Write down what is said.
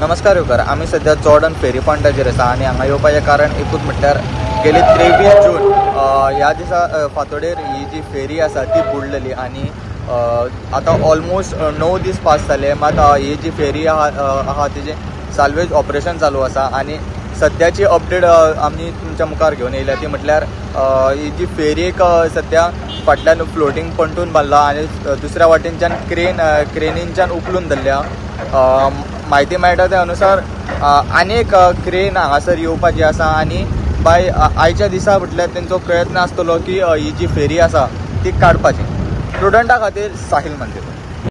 नमस्कार येवकार. आमी सद्या चोडण फेरी पॉयंटाचेर आसा आनी हांगा येवपाचें कारण एकूच म्हटल्यार गेली 23 जून ह्या दिसा फांतोडेर ही जी फेरी आसा ती बुडलेली आनी आतां ऑलमोस्ट 9 दीस पास जाले, मात ही जी फेरी आहा तिजें साल्वेज ऑपरेशन चालू आसा आनी सद्याची अपडेट आमी तुमच्या मुखार घेवन येयल्या ती म्हटल्यार ही जी फेरीक सद्या फाटल्यान फ्लोटींग पंटून बांदला आनी दुसऱ्या वाटेनच्यान क्रेनींच्यान उखलून धरल्या. म्हायती मेळटा त्या अनुसार आनी एक क्रेन हांगासर येवपाची आसा आनी बाय आयच्या दिसा म्हटल्यार तेंचो प्रयत्न आसतलो की ही जी फेरी आसा ती काडपाची. प्रुडंटा खातीर साहिल मंदिर.